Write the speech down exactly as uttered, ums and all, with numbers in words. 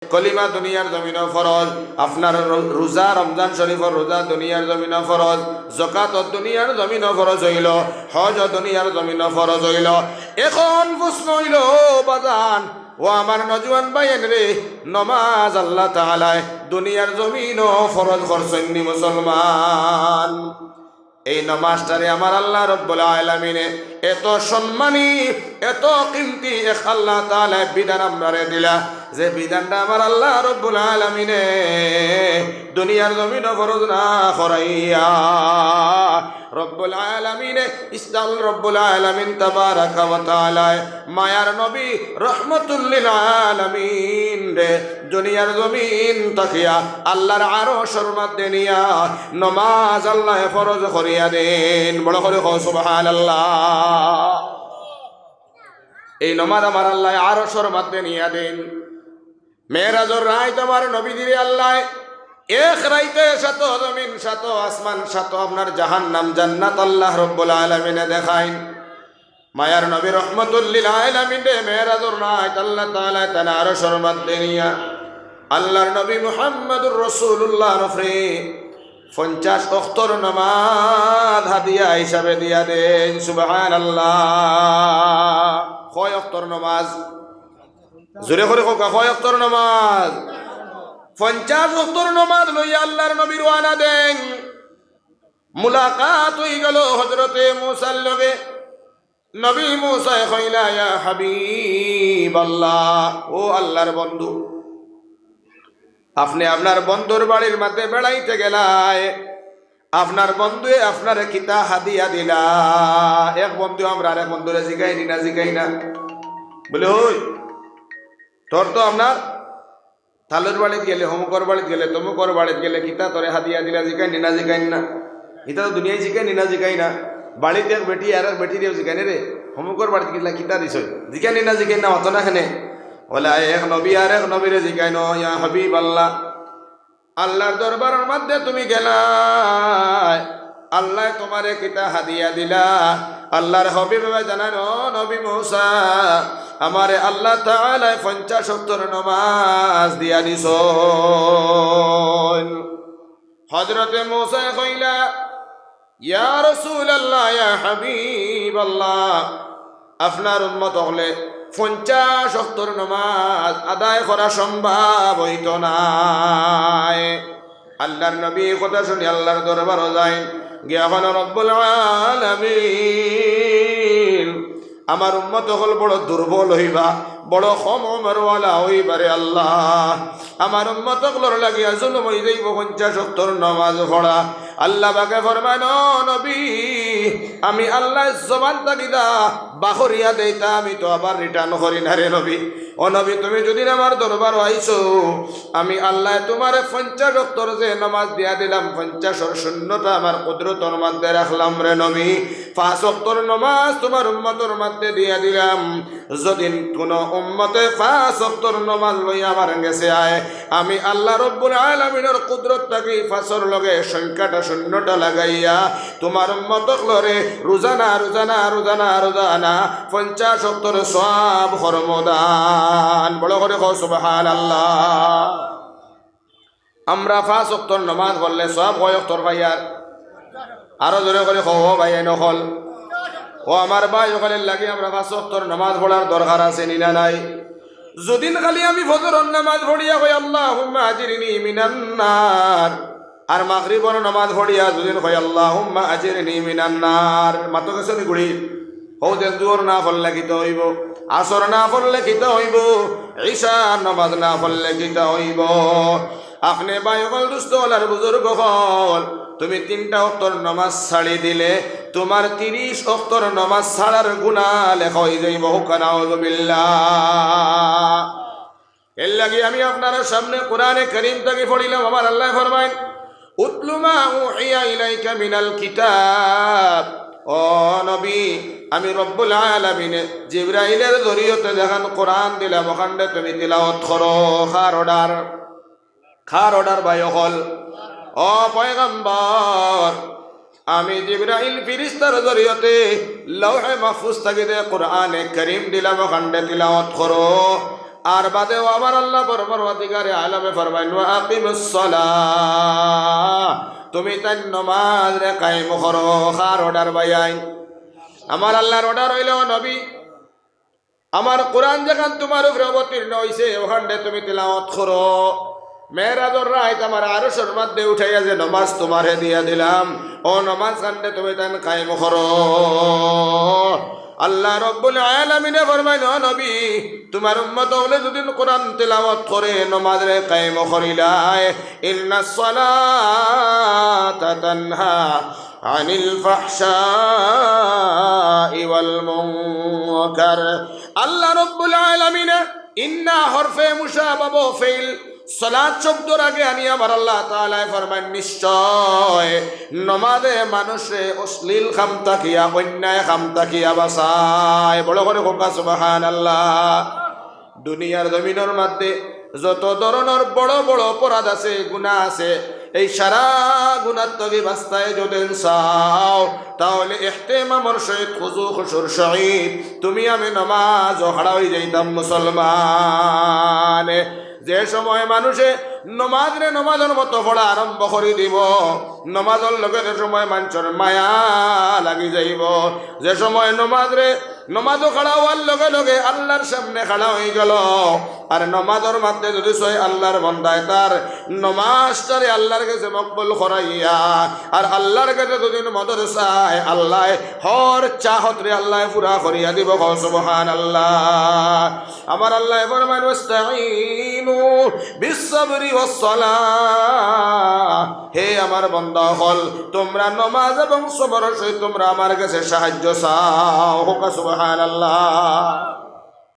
কলিমা দুনিয়ার জমিনো ফরজ, আপনার রো-, রোজা, রমজান শরীফর রোজা দুনিয়ার জমিনো ফরজ, জকাত দুনিয়ার জমিনো ফরজ অইলো, হজ দুনিয়ার জমিনো ফরজ অইলো। এখন প্রশ্ন অইলো, বাজান, ও আমার নওজোয়ান ভাইয়াইন রে, নমাজ আল্লাহ তাআলায় দুনিয়ার জমিনো ফরজ করছইন নি মুসলমান? এই নমাজটারে আমার আল্লাহ রব্বুল আলামিনে এত সম্মানী, এত কিমতি এক আল্লাহ তাআলায় বিধান আমরারে দিলা, যে বিধানটা আমার আল্লাহ রব্বুল আলামিনে দুনিয়ার জমিনো ফরজ না করাইয়া, রব্বুল আলামিনে, ইসলাম রব্বুল আলামিন তাবারাকা ওয়া তাআলায় মায়ার নবী রহমতুল্লিল আলামিন রে দুনিয়ার জমিন থাকিয়া আল্লাহর আরশর মধ্যে নিয়া নমাজ আল্লাহ ফরজ করিয়া দেন। বড় করি কও সুবহানাল্লাহ। এই নমাজ আমার আল্লাহ আরশর মধ্যে নিয়া দেন। মেরাজর রাইত আমার নবীজিরে আল্লাহ এক রাইতে সাত জমিন, সাত আসমান, সাত আপনার জাহান্নাম, জান্নাত আল্লাহ রব্বুল আলামিনে দেখাইন। মায়ার নবী রহমতুল্লিল আলামিন রে মেরাজর রাইত আল্লাহ তাআলায় তান আরশর মধ্যে নিয়া আল্লাহর নবী মুহাম্মদুর রাসূলুল্লাহর উপরে পঞ্চাশ ওয়াক্তর নমাজ হাদিয়া হিসাবে দিয়া দেন। সুবহানাল্লাহ। কয় ওয়াক্তর নমাজ? জোরে করি কউক্কা, কয় ওয়াক্তর নমাজ? পঞ্চাশ ওয়াক্তর নমাজ লইয়া আল্লাহর নবী রওয়ানা দেন। মুলাকাত অইগেলো হযরতে মুসার লগে। নবী মুসায় কইলা, ইয়া হাবিবাল্লাহ, ও আল্লাহর বন্ধু, আপনে আপনার বন্ধুর বাড়ির মধ্যে বেড়াইতে গেলায়, আপনার বন্ধুয়ে আপনারে কিতা হাদিয়া দিলা? এক বন্ধু আমরা আরেক বন্ধুরে জিগাই নি না, জিগাই না? বলে, ওই, তোর তো আপনার তালুর বাড়িত গেলে, হমুকর বাড়িত গেলে, তমুকর বাড়িত গেলে, কিতা তোরে হাদিয়া দিলা, জিকাইন নি না, জিকাইন না? ইতা তো দুনিয়ায় জিকাইন নি না, জিকাইন না? বাড়িত এক বেটি আরেক বেটিরেও জিকাইন রে, হমুকর বাড়িত গেলা, কিতা দিছইন? জিকাইন নি না, জিকাইন না, মাতো না কেনে? বলে, এক নবী আরেক নবীরে জিকাইন, ইয়া হাবিবাল্লাহ, আল্লাহর দরবারর মধ্যে তুমি গেলায়, আল্লায় তুমারে কিতা হাদিয়া দিলা? আল্লাহর হাবিবে জানাইন, ও নবী মুসা, আমারে আল্লাহ তাআলায় পঞ্চাশ ওয়াক্তর নমাজ দিয়া দিছইন। হযরতে মুসায় কইলা, ইয়া রাসূলুল্লাহ, ইয়া হাবিবাল্লাহ, আপনার উম্মত অকলে পঞ্চাশ ওয়াক্তর নমাজ আদায় করা সম্ভব অইতো নায়। আল্লাহর নবী ই কথা হুনি আল্লাহর দরবারো যাইন, গিয়া কইন, রব্বুল আলামিন, আমার উম্মত অকল বড় দুর্বল অইবা, বড় কম আমলওয়ালা অইবা রে আল্লাহ। আমার উম্মত অকলর লাগিয়া জুলুম অইযাইবো পঞ্চাশ ওয়াক্তর নমাজ পড়া। আল্লাহ পাকে ফরমাইন, ও নবী, আমি আল্লায় জবান থাকি যা বার করিয়া দেই, তা আমি তো আবার return করি না রে নবী। ও নবী, তুমি যুদি আমার দরবারো আইছো, আমি আল্লায় তুমারে পঞ্চাশ ওয়াক্তর যে নমাজ দিয়া দিলাম, পঞ্চাশর শূন্যটা আমার কুদরতর মধ্যে রাখলাম রে নবী। পাঁচ ওয়াক্তর নমাজ তুমার উম্মতর মধ্যে দিয়া দিলাম। যুদি কুনু উম্মতে পাঁচ ওয়াক্তর নমাজ লইয়া আমার গেছে আয়, আমি আল্লাহ রব্বুল আলামিনর কুদরত থাকি পাঁচর লগে সংখ্যাটা শূন্যটা লাগাইয়া তুমার উম্মত অকলরে রোজানা, রোজানা, রোজানা, রোজানা পঞ্চাশ ওয়াক্তর সওয়াব করমু দান। বড় করি কও সুবহানাল্লাহ। আমরা পাঁচ ওয়াক্তর নমাজ পড়লে সওয়াব কয় ওয়াক্তর পাইয়ার? আরো জোরে করি কও, ও ভাইয়াইন অকল। ও আমার ভাই অকলর লাগি আমরা পাঁচ ওয়াক্তর নমাজ পড়ার দরকার আছে নি না নাই? যুদিন খালি আমি ফজরর নমাজ পড়িয়া কই, আল্লাহুম্মা আজিরনি মিনান নার, আর মাগরিবর নমাজ পড়িয়া যুদিন কই, আল্লাহুম্মা আজিরনি মিনান নার, মাতো গেছে নি গুড়ি? হউ যেন জুহর না পড়লে কিতা অইবো? আসর না পড়লে কিতা অইবো? ইশার নমাজ না পড়লে কিতা অইবো? আপনে ভাই অকল, দুস্ত অকল আর বুজুর্গ অকল, তুমি তিনটা ওয়াক্তর নমাজ ছাড়ি দিলে, তুমার তিরিশ ওয়াক্তর নমাজ ছাড়ার গুনা লেখা অইযাইবো। কউক্কা নাউজুবিল্লাহ। এরলাগি আমি আপনারার সামনে কোরআনে করিম থাকি পড়িলাম, আমার আল্লায় ফরমাইন, উতলু মা উহিয়া ইলাইকা মিনাল কিতাব। ও নবী, আমি রব্বুল আলামিনে জিব্রাইলর জরিয়তে যেখান কোরআন দিলাম, অখানরে তুমি তিলাওয়াত করো। কার order? কার order ভাই অকল? ও পয়গম্বর, আমি জিব্রাইল ফিরিস্তার জরিয়তে লওহে মাহফুজ থাকি যে কোরআনে করিম দিলাম, অখানরে তিলাওয়াত করো। আর বাদেও আমার আল্লাহ পরওয়ারদিগারে আলমে ফরমাইন, "ওয়া আকিমুস সালাহ", তুমি তাইন নমাজরে কায়েম করো। কার অর্ডার ভাইয়াইন? আমার আল্লাহর অর্ডার অইলো, "নবী, আমার কোরআন যেখান তুমার উপরে অবতীর্ণ অইছে, অখানরে তুমি তিলাওয়াত করো। মেরাজর রাইত আমার আরশর মধ্যে উঠাইয়া যে নমাজ তুমারে দিয়া দিলাম, অউ নমাজ খানরে তুমি তাইন কায়েম করো।" আল্লাহ রব্বুল আলামিনে ফরমাইন, "ও নবী, তুমার উম্মত অকলে যুদি কোরআন তিলাওয়াত করে, নমাজরে কায়েম করিলায়, ইন্নাস সালাতা তানহা আনিল ফাহশাই ওয়াল মুনকার।" আল্লাহ রব্বুল আলামিনে ইন্না হরফে মুশাবাবা ফেইল, সালাত শব্দর আগে আনি আমার আল্লাহ তাআলায় ফরমাইন, "নিশ্চয় নমাজে মানুষরে অশ্লীল কাম থাকিয়া, অন্যায় কাম থাকিয়া বাঁচায়।" বড় করি কউক্কা সুবহানাল্লাহ। দুনিয়ার জমিনর মধ্যে যত ধরনর বড় বড় অপরাধ আছে, গুনা আছে, এই সারা গুনার থাকি বাঁচতায় যুদি চাও, তাহলে ইহতেমামর সহিত, খুজু খুশুর সহিত তুমি আমি নমাজো খাড়া অইযাইতাম মুসলমান। যে সময় মানুষে নমাজরে নমাজর মতো পড়া আরম্ভ করি দিবো, নমাজর লগে যে সময় মানষর মায়া লাগি যাইবো, যে সময় নমাজরে, নমাজো খাড়া অওয়ার লগে লগে আল্লাহর সামনে খাড়া অইগেলো, আর নমাজর মধ্যে যুদি চায় আল্লাহর বন্দায় তার নমাজটারে আল্লাহর গেছে মকবুল করাইয়া, আর আল্লাহর গেছে যুদি মদদ চায়, আল্লায় হর চাহতরে আল্লায় পুরা করিয়া দিবো। কও সুবহানাল্লাহ। আমার আল্লায় ফরমাইন, "ওয়াস্তাইনু বিস সাবরি ওয়াস সালাহ।" হে আমার বন্দা অকল, তুমরা নমাজ এবং সবরর সহিত তুমরা আমার গেছে সাহায্য চাও। কউক্কা সুবহানাল্লাহ।